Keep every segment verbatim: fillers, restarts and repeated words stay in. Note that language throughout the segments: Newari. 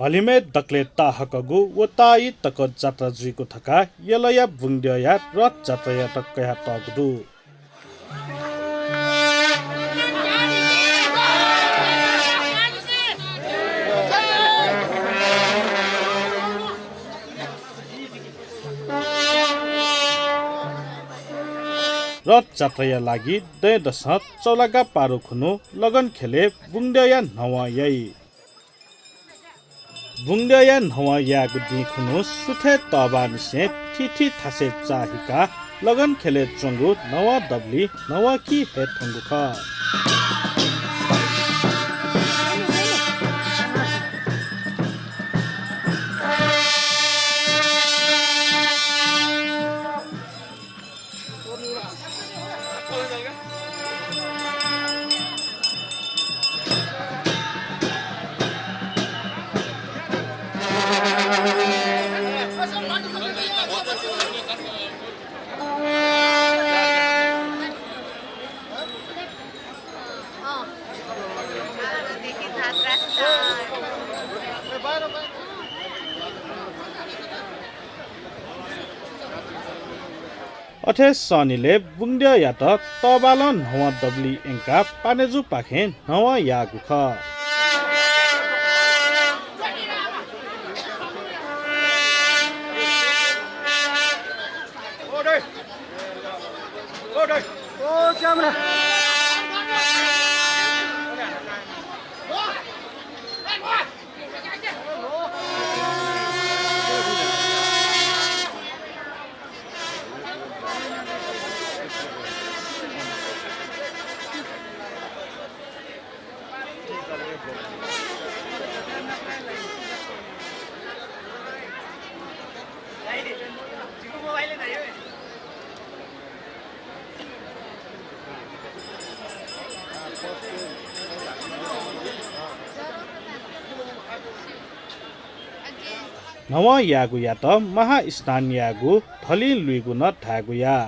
हलिमय् दकलय् ताःहाकःगु व ताःई तक जात्रा जुइगु धकाः यलया बुंगद्यःया रथ जात्रायात कयातःगु दु। रथ जात्राया लागि दँय्‌दसं चौलागा पारु खुन्हु लगनखेलय् बुंगद्यःया न्हवं याइ। बुंगद्यःया न्हवं यायेगु दिं खुन्हु सुथय् तःबांनिसें थीथी थासय् चाःहिकाः लगनखेलय् च्वंगु न्हवं दबुली न्हवंकी हयेधुंगु खः। अथे सनिलय् बुंगद्यःयात तःबालं न्हवं दबुली यंकाः पानेजुपाखें न्हवं याःगु खः। न्हवं यायेगुयात महास्नान यायेगु, धलिं लुइगु नं धायेगु या।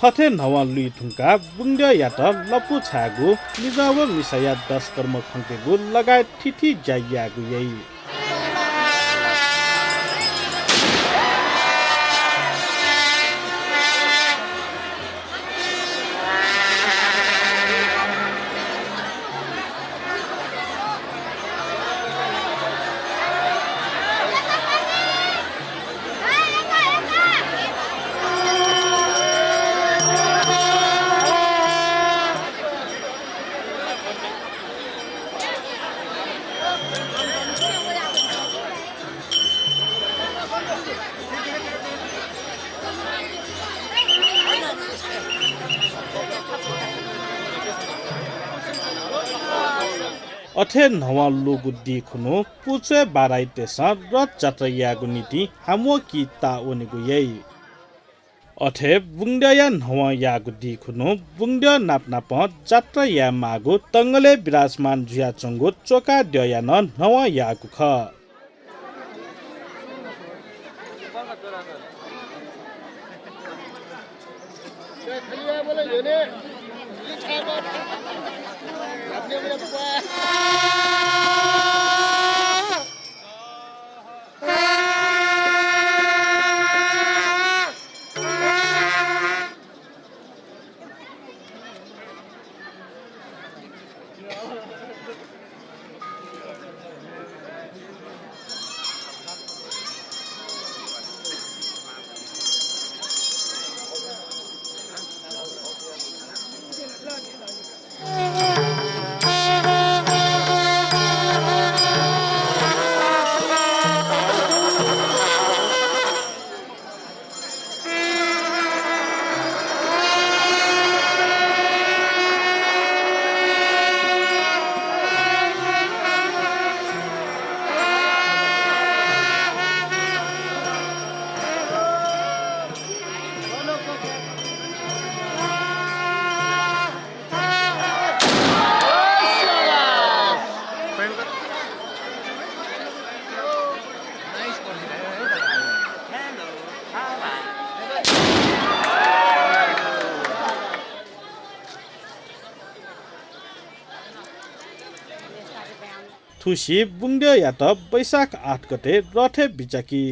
थथे न्हवं लुइ धुंकाः बुंगद्यःयात लँपु छायेगु, मिजं व मिसाया दसकर्म खंकेगु लगायत थीथी ज्या यायेगु याइ। अथे न्हवं लूगु दी खुन्हु पुचय् बाराइतय्‌सं रथ जात्रा यायेगु निंतिं हाम्वः कि ताः वनेगु याइ। अथे बुंगद्यःया न्हवं याःगु दी खुन्हु बुंगद्यः नाप नापं जात्रा यायेमाःगु तंगलय् विराजमान जुयाच्वंगु च्वकाद्यःया नं न्हवं याःगु खः। थुसी बुंगद्यःयात वैशाख आठ गते रथय् बिचाकी।